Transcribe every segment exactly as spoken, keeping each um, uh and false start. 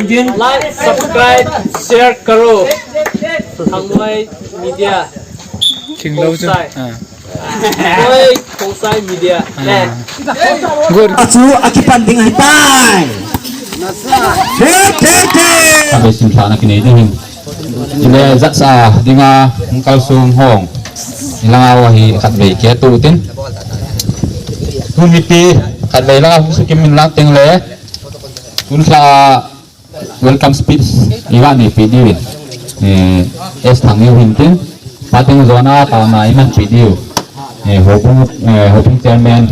Like, subscribe, share karo. Thangloi Media. Thinglou chu. Khosai. Ah. Khosai Media. Ah. Good. Achu akipan ding ahitai. He, he, he. Abe sim thana kinei ding hin. Chule judge a dinga hung kalsong ho. Ilanga uva hi khatvei kei tu tin. Tun mipi khatvei langa hung sukim in lang teng le. Tun lha welcome speech iga neipi diu in. Eh, S Thangneoa hin tin. Pateng jona tana iman pi diu. Eh, Houbung, eh, Houbung Chairman,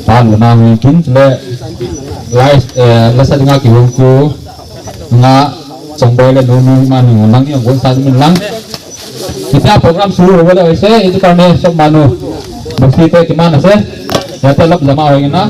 Pa Lunao hin tin, le, lai, eh, lasa dinga kihong tu, nga, Chongboi le Nunu ma ni ngun lang, yang gon sa min lang. Hitia program suru ho le, hoise, itu karne, sob manu. Bukti te kiman ase. Yate lap jama hoina.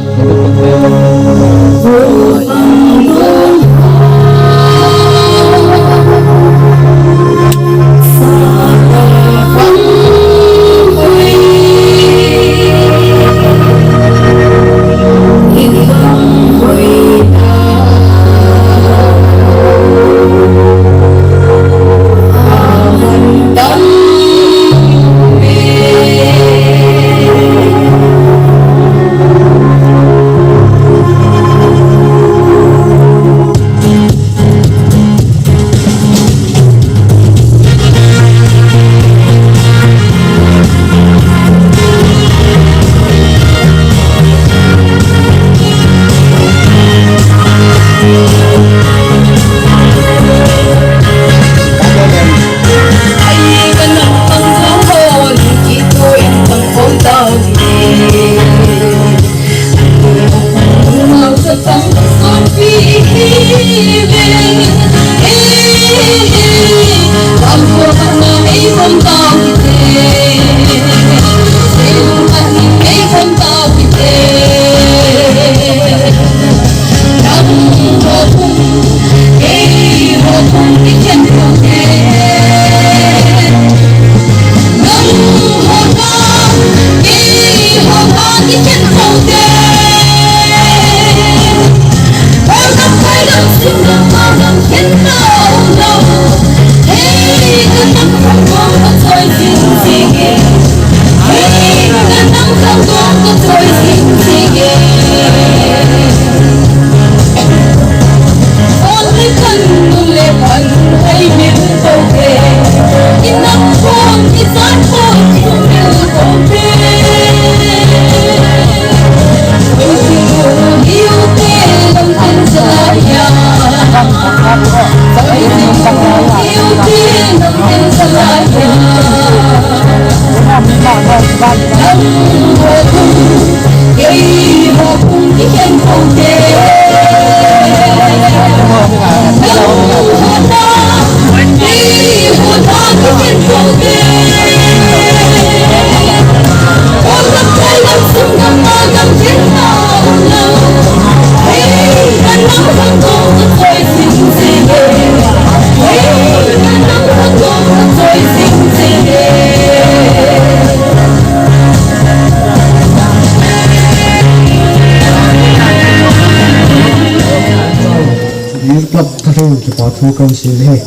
Youth Club ka thei kipa thu kan sei le.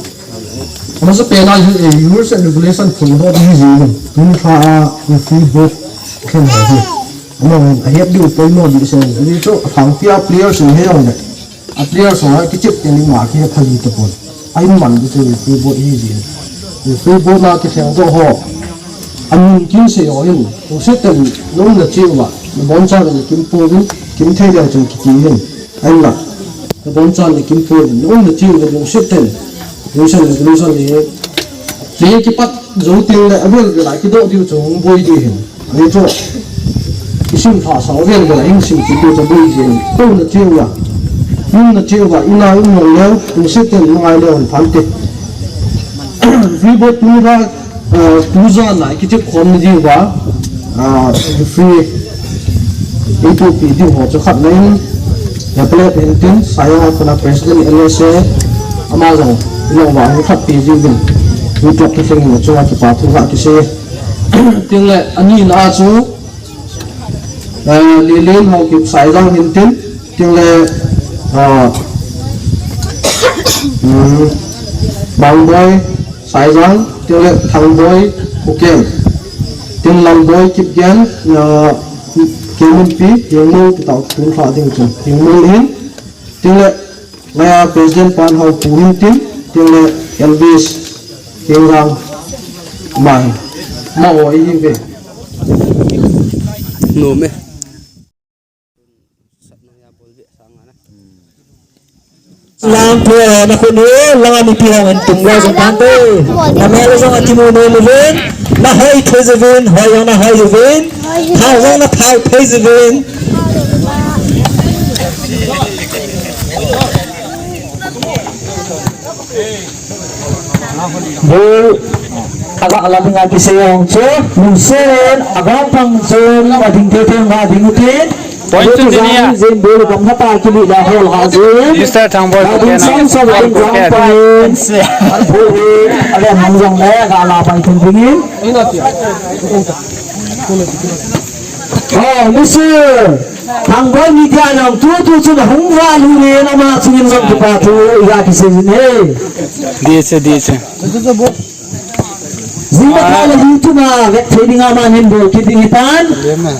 Amasa pena, eh, rules and regulation follow ding hi jing. Tuni kha a, eh, free boat khen ho hi. Amahon ahet diu poimo ding sen. Ani chu athangpi a players in he jong le. A players ho a kichep te ni ma ki phaji tapon. Ai man ding chu free boat hi jing. Free boat na kitheng doh ho. Amin kin sei ho in. Use ten nom na chiu ba. Na bonchan na kim po ding. Kim thei le chun kiti hin. Ahinla, na bonchan le kim po ding, na um na chiu le lungset ten, lungset le, lungset le, le kipat jou teng le, avel vel a kidoh diu chu hung boi ding hin. Ahi chu, isim lhasam avel vel a hung sim kit diu chu boi ding hin. Ko na chiu a, um na chiu a, ina um nong leu, lungset ten, mangai leu, hon phan te. Free boat tu ra, Ah, tujan a kichep khom na diu va, ah, free eitu pi diu ho chu khat na in, ya pale pen tin, saya ho kona president L S A, ama jong, ino va, hu khat pi diu vin, hu tok ki teng in, chunga kipa thu va kisei. Tin le, ani na chu, ah, Lelen ho kip sai jang hin tin, tin le, ah, Bangboi Saijang, tin le Thangboi Phuken, tin Lalboi Kipgen, ah, Keminpi, Hingmol, ti tau tun hra ding chu. Hingmol hin, tin le Ngaiya President pan hau pu hin tin, tin le Elvis Kingrang mai. Ma o i hin ve. No me. Lang phe na khun ni, lang ani pi hong en tung lo jong tante. Na me lo jong ati mu no lo ven. Na hoi thei je ven, hoi jong na hoi je ven. Thao jong na thao thei je ven. Bu, aga ala dinga kisei hong chu, lungsen, aga pang chun, ading te te nga ding utin. Point to Denia. Jin bulu kam hata kili da hol ha jin. Mister Thangboi Phuken. Sam sam Phuken. An bulu, ale hang jong le, aga la pai thum dingin. Oh, Mister Thangboi Media jong tu tu chun hung va lu le na ma chungin jong tu pa tu iga kisei jin he. Di che, di che. Jing ma kha le YouTube a vet thei dinga man hin bol kit ding hitan.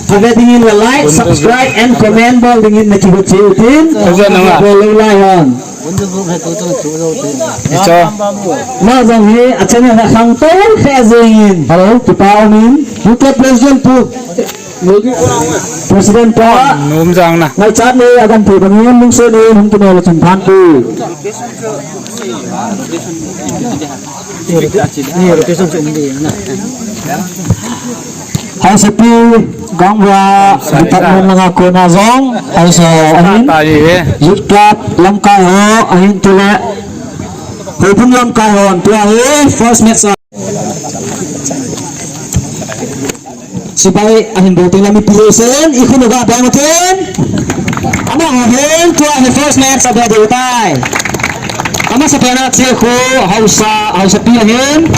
A vet dingin le like, subscribe and comment bol dingin na kihou cheh utin. Bol le lai hon. Icho. Ma jong hi a channel na khang to khe jingin. Hello, kipa umin. YouTube President pu. President pa. Nom jang na. Ngaichat le akan thei bangin lungset le hung tu le chun phan tu. Hausapi, Gangwa, department langa kona jong, hausa ahin. Youth Club, lamkai ho, ahin tule. Houbung lamkai ho, tua hi, first match. Sipai ahin bol teng le mipi sen, i khun uga bang ten. Ama ahin, tua hi first match a bol tai. Amasapen a che khu, hausa, hausapi ahin.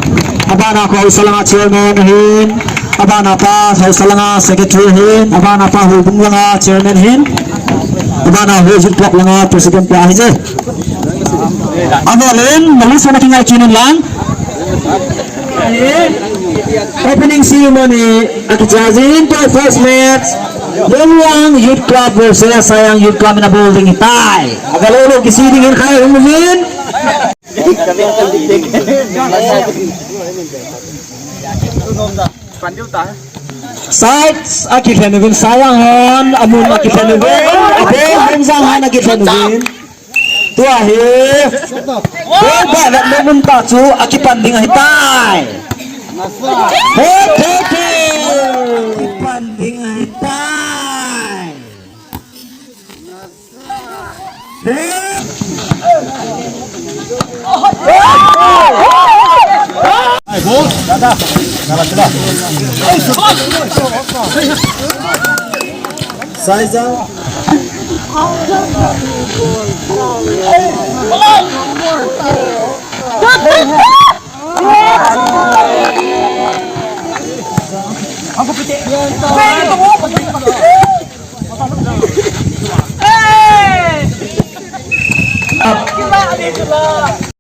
Abana khu hausa langa chairman ahin. Abana pa hausa langa secretary ahin. Abana pa houbung langa chairman ahin. Abana ho youth club langa president pa ahi je. Abo len, malu sana kingai kinin lang. Opening ceremony, akichajin to first match. Lungwang Youth Club versus Sayang Youth Club in a bowling tai. Agalolo kisi ding in khai hung win. Sides akikhen uvin Sayang hon, amun akikhen uvin. Abe Hemjang hon akikhen uvin. Tua hi. Bol ba vet le mun ta chu akipan ding ahi tai. He, he, he. Akipan ding ahi tai. He. Saijang.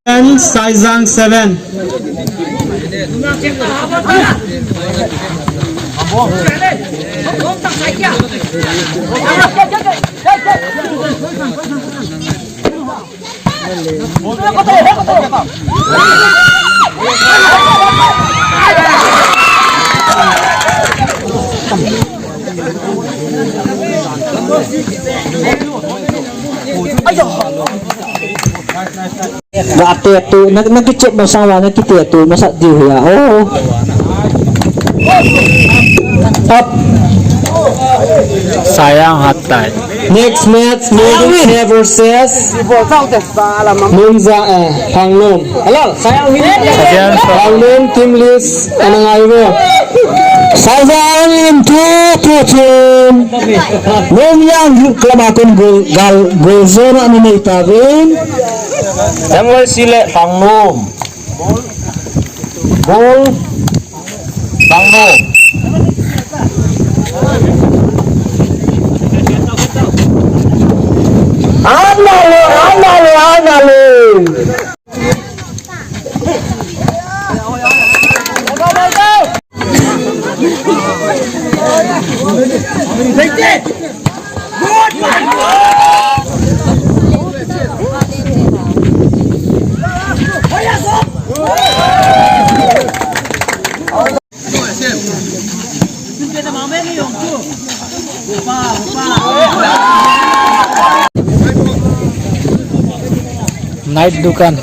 Ten, Saijang seven. Ga te tu, na, na kichep masang wa, na kite tu, masa diu ya. Oh. Up. Saijang hat tai. Next match, Mudin versus Mumja, eh, Hangnom. Hello, Saijang hin. Saijang. Hangnom team list, anang aibo. Saijang in two, two team. Mumjang Youth Club akon goal, gal, goal zone ani nei ta vin. Samuel Sile Hangnom. Goal. Bangno. Anale, anale, anale. Night dukan.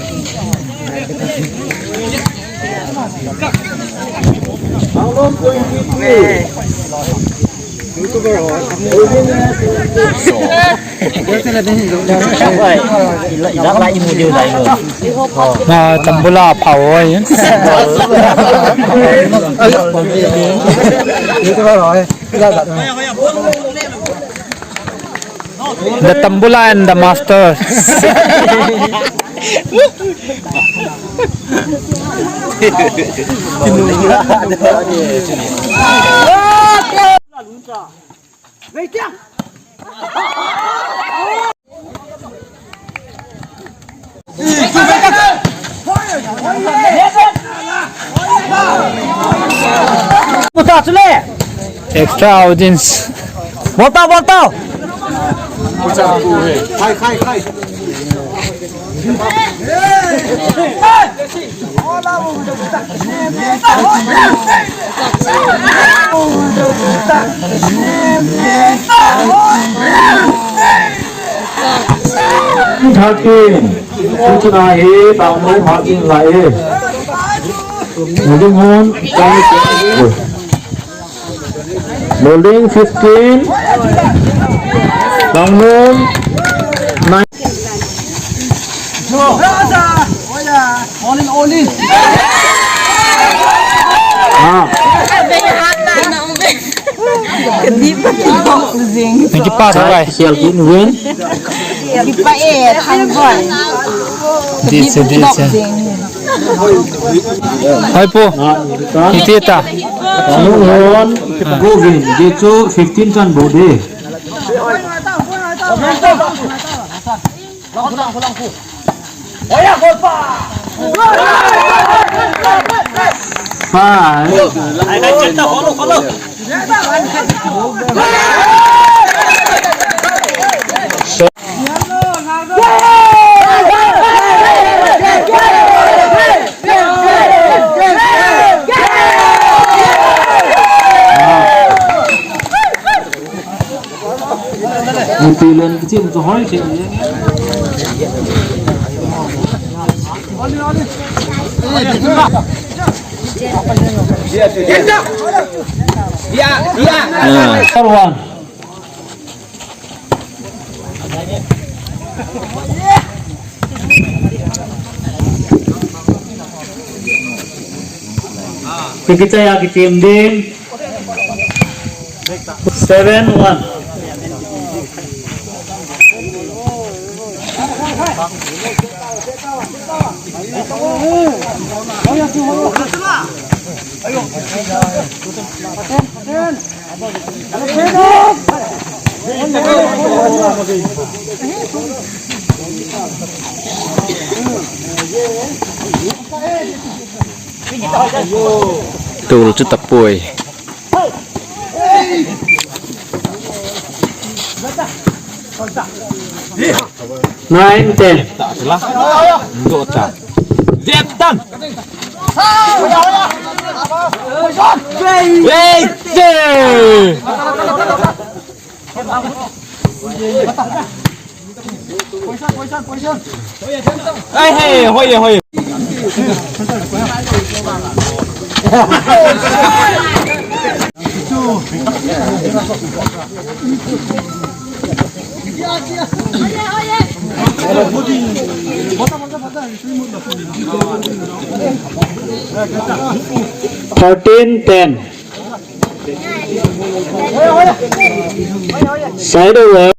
Na tambula phao oi. The tambula and the master. Extra audience. Bolta, bolta. Thirteen. Kuchna he, tamro hagin lai. Moving on. Bowling fifteen. Down on nine. All in, all in. Ah. Naki pa, right. Sial kin win. Kipa e, thang boy. This, this. Hai po. Iti ta. Anu hon. Go win. Dia tu fifteen kan bode. Five. Mutilan kecil tu hoi cik. Dia, dia. Number one. Kikichai a kitim din. Seven one. Tul chu tapoi. Nine, ten. Dot ta. Dep tan. Wait. Ai, hey, hoi, hoi. Thirteen ten. Side over.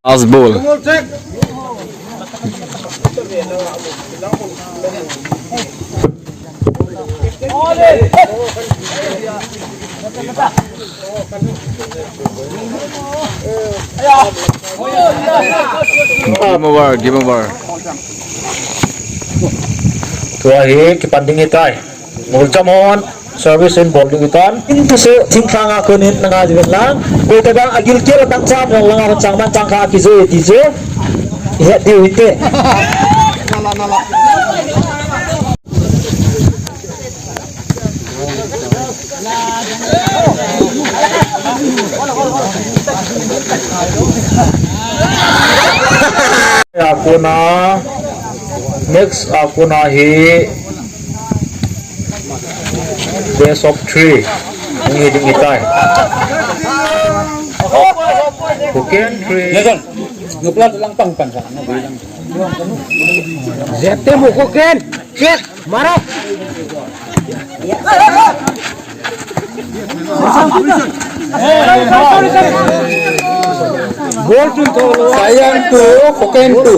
Last ball. Game over, game over. Tua hi kipan ding hitai. Muljam hon service in bol ding hitan. In tu se thingthang a konin nanga diven lang. Koi ta dang agil kel tang cham lang langa chang man chang kha kijui ti chu. He diu hite. A kona, next a kona hi best of three. Hung hi ding ahitai. Hoken three. Nupla lang pang pang sa. Jep te mo Hoken. Ket. Mara. Goal tu to. Sayang tu, Hoken tu.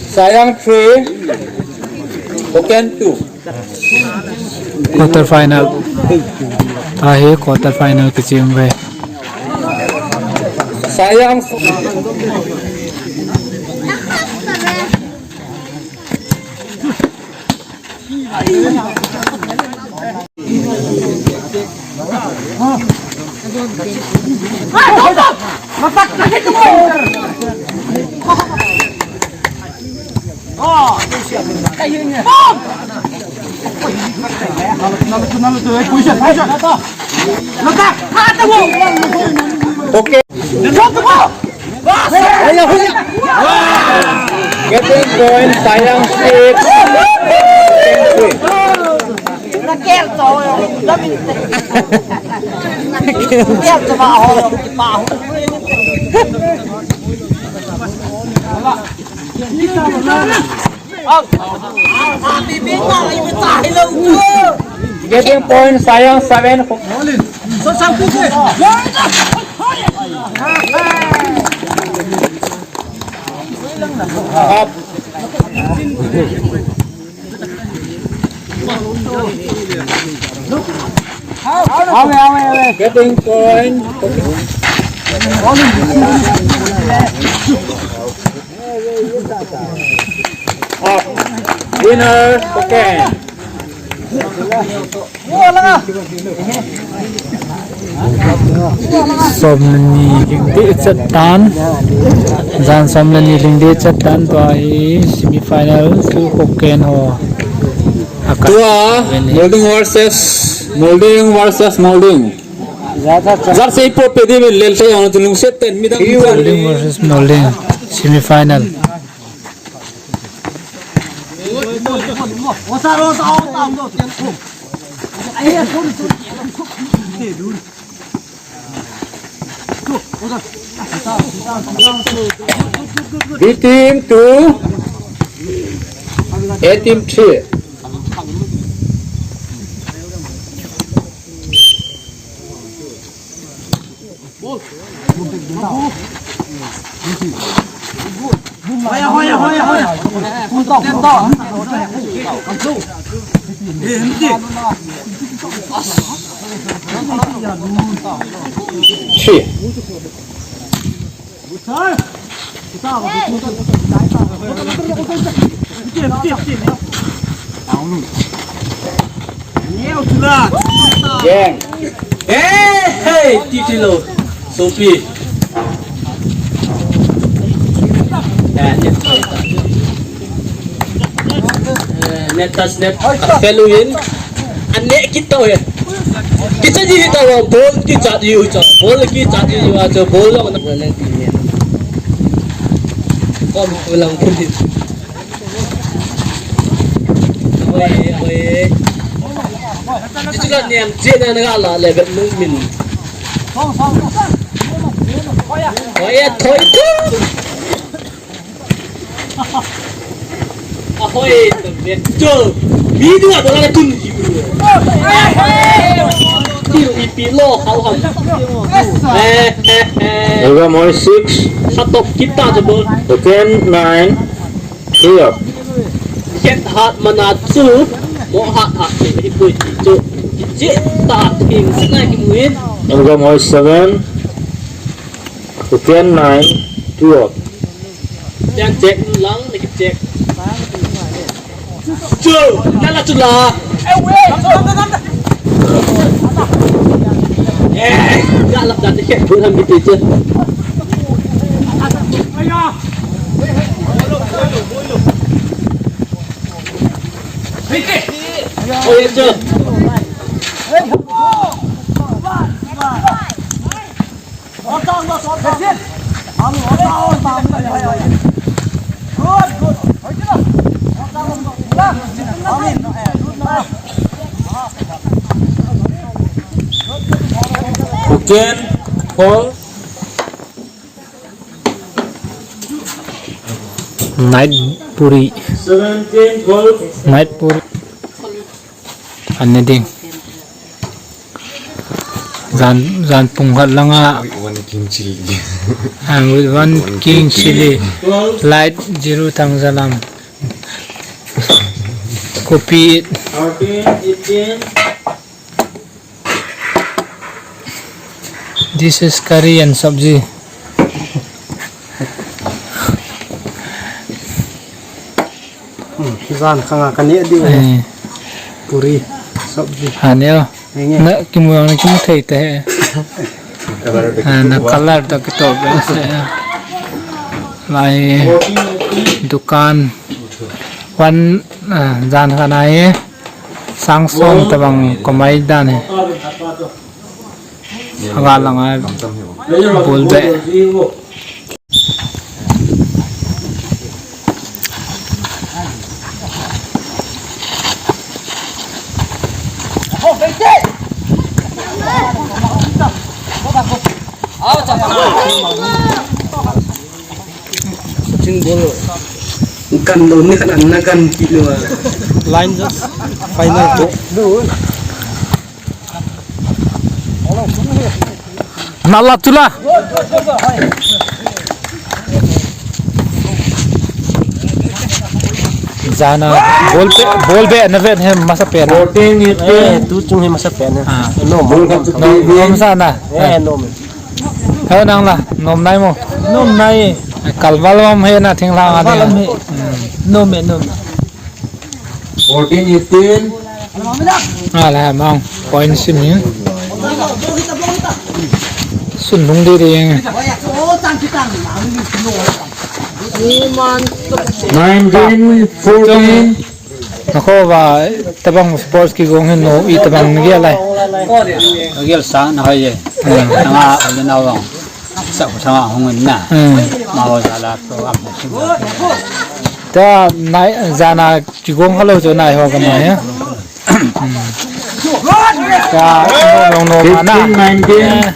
Sayang three, Hoken two. Quarter final. Ahi quarter final kichim ve. Sayang. Okay. Getting point, Sayang six. Getting point, Sayang seven. Up. Getting point. Up. Winner, Hoken. Som le ni ling ding chet tan. Jan som le ni ling ding chet tan, tua hi semi final chu Hoken ho. Tua, Molding versus, Molding versus Molding. Jar sei po pe di min lel sei ang tu lungset ten midang. Molding versus Molding. Semi final. B team two, A team three. Jeng. Eh, hey, titi lo. Sopi. Eh, net. Eh, net touch net. Fellow in. Ane kita he. Kita di kita wa ball kita di ucha. Ball kita di wa cha ball lo na. Kom ulang pun di. Oi, oi. Itu kan yang dia nak ala le bet mukmin. Oi, oi, oi. Ahoy, betul. Video apa lagi tu? Tiu ipi lo kau ham. Eh, eh, eh. Number more six. Satu kita coba. Hoken nine. Clear. Ket hat mana chu. Mo hat hat ni ipi chu. Cik tak ting senai kimuin. Number more seven. Hoken nine. Two up. Yang check lang, lagi check. Chu, nala chu la. Eh, nala da te ke, chu ham bi te chu. Oi, chu. Again, foul. Night puri. Seventeen, foul. Night puri. An ne ding. Jan, jan pung khat langa. With one king chili. And with one king chili. Light zero thang zalam. Copy it. Thirteen, eighteen. This is curry and sabji. Hmm, jan khanga kane ding. Eh. Puri, sabji. Ha, neo. Enge. Na kimu, na kimu thei te he. Ha, na color to kito be se. Lai dukan. One, ah, jan khana he. Sang som tabang komai dan he. Aga langa bol be. Chin bol. Kan lo ni kan an na kan ki lo. Line just final ko. Nala tula. Jana bol be, bol be na vet he masa pen. Fourteen, eighteen. Eh, tu chung he masa pen. Ah. No, bol ka tu. No, no masa na. Eh, no me. Heo nang la, nom nai mo. Nom nai. Kalval lam he na thing la. Kalval lam he. Hmm. Nom me, nom me. Fourteen, eighteen. Ala mang point sim ni. Sun lung de de. Nineteen, fourteen. Nakho va tabang sports kigong hin no i tabang ni lai. Agel sa na hai ye. Hmm. Nga le na wang. Sa ko sa hung na. Hmm. Ma ho sa la to am. Ta nai jana kigong khalou chu nai ho ka mai ha. Ka no no ma na. Fifteen, nineteen.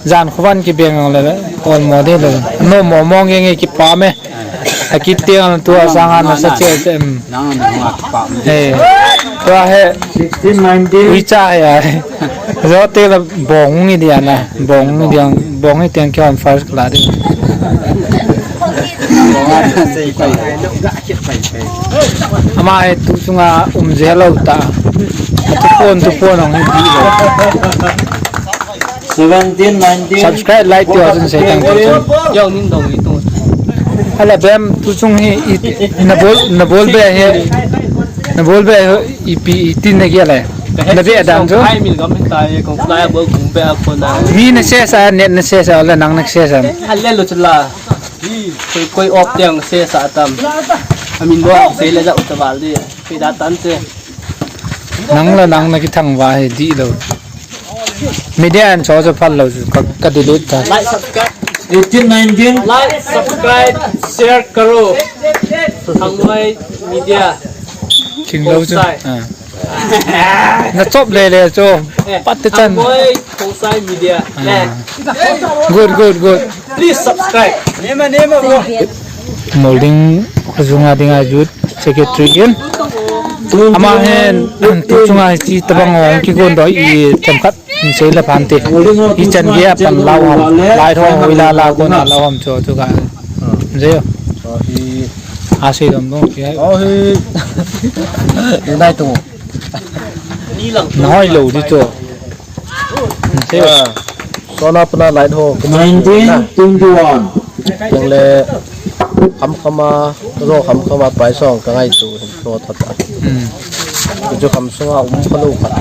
Jan khuan kibeng le. Ol mo de le. No mo mo nge nge kipa me. Akit tiang tu asang ana sa che che. Nang nang ma kipa me. He. Tua he. Sixteen, nineteen. Ui cha he ai. Zo te la bong ni dia na. Bong ni dia. Bong ni tiang kion first class di. Ama he tu chunga um je lou ta. Tu pon tu pon ong he di lou. Seventeen, nineteen. Subscribe, like, ti ho chun sei tang tu chun. Yo, nin dong i tu. Ala bem tu chung hi i, na bol, na bol be he. Na bol be he ipi i tin na kia le. Na be dan chu. Ai min gam ta ye kong fly bol kong be a ko na. Mi na se sa, net na se sa, la nang na se sa. Ale lo chula. Koi, koi op tiang se sa tam. Amin bo se le ja u ta bal di. Koi da tan te. Nang la nang na kithang va he di lou. Media an cho cho phal lou chu ka, ka delete ta. Like, subscribe. Eighteen, nineteen. Like, subscribe, share karo. Thangmai Media. Ching lou chu. Khosai. Ah. Na chop le le chu. Eh, pat te chan. Thangmai Khosai Media. Ah. Good, good, good. Please subscribe. Nema, nema, bro. Molding Khojunga dinga youth secretary in. Ama hin tu chunga chi tabang ong kigon do i themkhat sei la phan te. I chan ge a pan lau ham. Lai tho hoi la la ko na lau ham cho chu ka. Je yo. A sei dom dom ki hai. Oh, hi. Nai tu. Na hoi lou di cho. Sona pana light ho. Nineteen twenty-one. Yang le kham khama, ro kham khama pai song ka ngai tu. Thot a. Hmm. Chu kamsunga um khalou khat.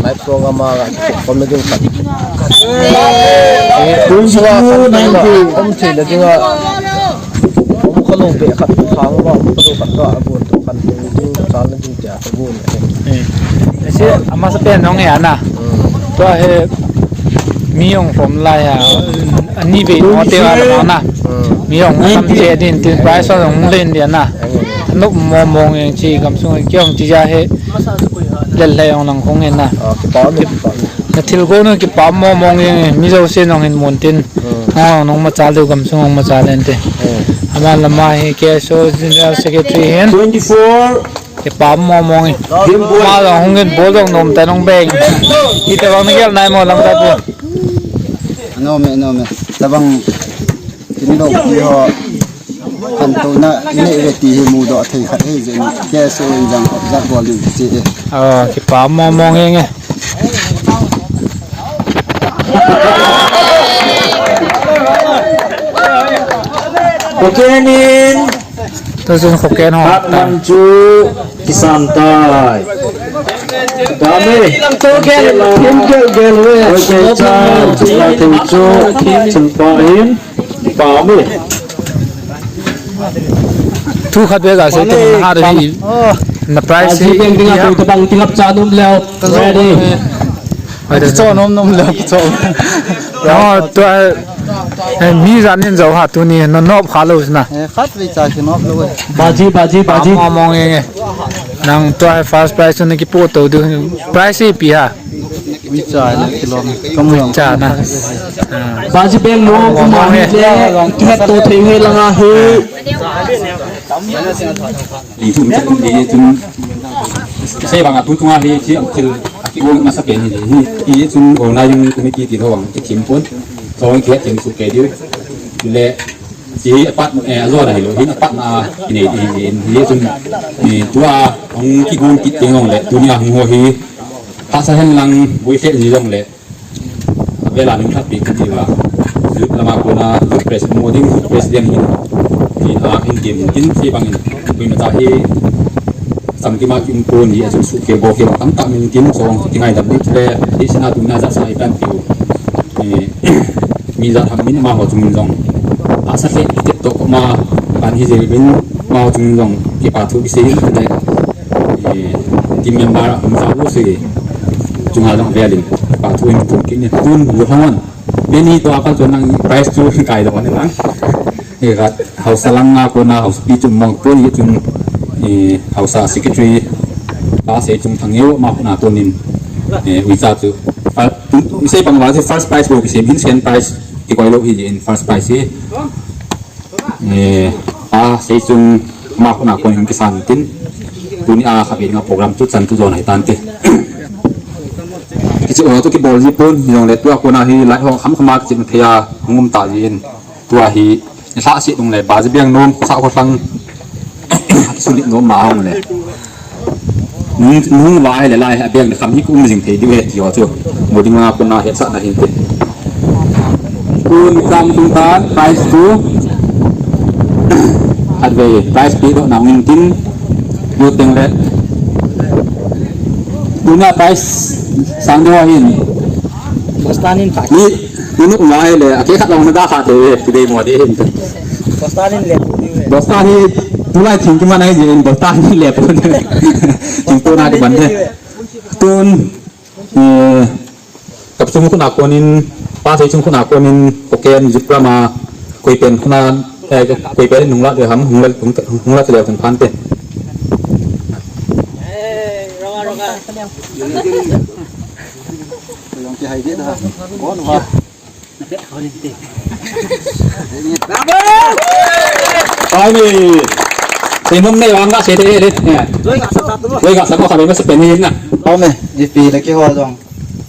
Live program a ga khom na ding khat. Eh, sunga kan tuna um thei na dinga. Um khalou be khat khang ma um khalou khat ga abun to kan ding ding chal na ding tia abun. Eh. Ese amasa pen nong e ana. Hmm. Tua hi mi jong khom lai a. Ani ve mo te ga la na. Hmm. Mi jong tam che din tin price jong len dia na. Nop mo mong jeng chi kamsung kiong chi ja he. Lel le jong lang khong en na. Ah, kipa mo, kipa mo. Na thil go na kipa mo mong jeng mi jo se nong hin mun tin. Hmm. Nong nong ma chal deu kamsung nong ma chal en te. Hmm. Ama lama hi K S O General Secretary hin. Twenty-four. Kipa mo mong jeng. Game boy. Ma jong hung in bol jong nom ta nong beng. Kita bang ni gel nai mo lang ta pu. Nom e, nom e. Tabang Tin lo pi ho. Kan to na ne ve ti hi mu do thei khat hi jeng. Ke so in jang ko jat bol ding ti e. Ah, kipa mo mong jeng e. Kokenin. Tua chun Khoken ho. Hat man chu kisan tai. Dame. Tua ken, kim kel gel ve. Okay, cha, cha, thei chu, chun pa in, pa me. Thu khat ve ga sei tu ha de hi. Na price hi. Ken ding a tu tabang tingap cha dum leo. Ready. Ai, cho nom nom leo, cho. Tua, eh, mi jan in jo ha tuni, na nop kha lo na. Eh, khat vei cha ki nop lo e. Baji, baji, baji. Mo mong e. Nang tua first prize na kipo to du. Prize hi ipi ha? Vei cha na kilo. Vei cha na. Ah. Baji beng mo, mo mong e. Kihet to thei nge langa he. Ding thum chun, ding chun. Sei bang a tu tunga hi, chi ang thil, a ki ong masa pen hi, hi, hi chun, go na yung committee ti ho ang, chi thim pon. So, ang ki thim su ke diu. Le, chi apat, eh, azo na hi lo, hi apat na, hi nei, hi, hi, hi chun, eh, tua, ang ki ong kit teng ong le, tunia hung ho hi, ta sa hen lang, boi fe ni long le, Vela min khat pi kiti va. Youth lama kona youth president mo ding youth president hin. Hin a hin game tin sei bangin. Koima cha hi sam kima kim ko ni a chu su ke bo ke tam tam min tin so ti ngai dam ni le. Ti sina tu na ja sa i pan piu. Eh, mi ja tham min ma ho chu min jong. A sa ke ti to ko ma pan hi je min ma ho chu min jong. Ki pa thu ki sei le. Eh, team member a hung sa u si chunga jong velin. Pa thu in tum kin ni tun bu hong on. Beni to apa chun nang prize chu kai do ni lang. Eh, gat hausa lang a kona hausa pi chun mong to ni chun, eh, hausa secretary pa sei chung thang yo ma na to nin. Eh, wi cha chu. Pa, tu, tu, sei pang wa first prize lo ki sei min second prize ki koi lo hi in first prize hi. Eh, a, sei chung ma khuna kon in kisan tin. Tuni a kha beng a program chu chan tu jon hai tan te. Kichi o chu kibol ji pon, jong le tua kona hi lai ho kham khama kichi thei a ngum ta ji in. Tua hi, sa si dung le ba ji biang nom, sa ko sang. Suli nom ma hong le. Nung, nung lai le lai, a beng le kham hi kum jing thei diu he ti ho chu. Mo ding a kona he sa na hin te. Kun kam tung tan, prize tu. Hat ve, prize pi do na ngin tin. Yo teng le. Tuna prize sang do hin. Boston in pa. Ni, ni nuk ngai le, a ke khat long na da kha te, ti dei mo de hin. Boston in le. Boston hi, tulai thing ki man ai je in, Boston in le. Thing to na di ban de. Tun, eh, Kap chung khuna konin, pa sei chung khuna konin, koken, jipra ma, koi pen khuna, eh, koi pen nung la de ham, nung la, nung la de ham phante. Ai ni. Sei nom nei vang ka sei te le. Loi ka sa ko kha be ma se pen ni na. Pau me, G P le ki ho jong.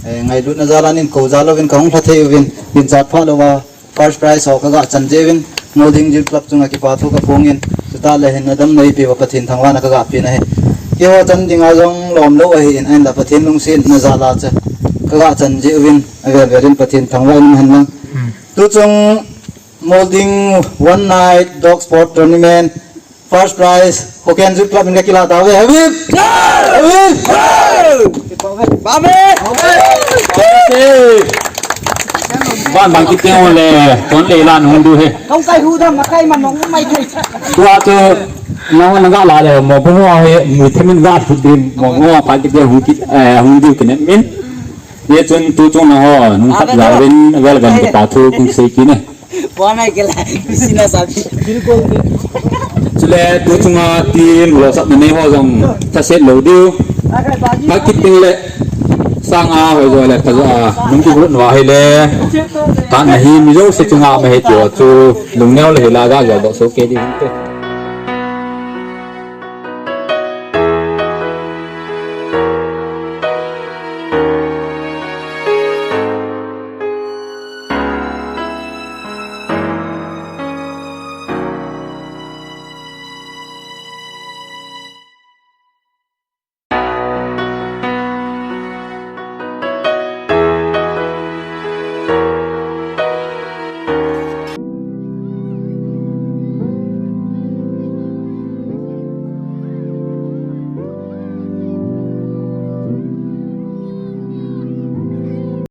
Eh, ngailutna jal a nin ko jal uvin ka hung lha thei uvin, nin jat pha lou a, first prize ho ka ga chan jeh uvin, Molding Youth Club chunga kipa thu ka phong in, chuta le hin na dam nei pi va Pathen thangvahna ka ga pe na hi. Ki ho chan ding a jong lom lou ahi in, ahin la Pathen lungsetna jal a cha, ka ga chan jeh uvin, a vel vel in Pathen thangvah in hen lang. Hmm. Tu chung Molding One Night Dog Sport Tournament, First prize, Hoken Youth Club in ka kila tauve. Happy! Happy! Ban ban kit teng le, kon le la nung du he. Kong kai hu dam, kai man nong mai thei. Tua tu, na na ga la le, mo bu ho he, mu the min ga thu din, mo ngo pa kit teng hung kit, eh, hung diu kit min. Ye chun tu chung na ho, nung khat la ven, vel ven pa thu kung sei kit ne. Buana ke la, sina sabi. Chule tu chunga team losapna nei ho jong thaset lou diu. Kha kit teng le sanga hoi jo le phajo a nung kibut nau hi le. Ka na hi mi jouse chunga ma hi tiu chu lungneo le hi la ga jo doh soh kei diu hinte.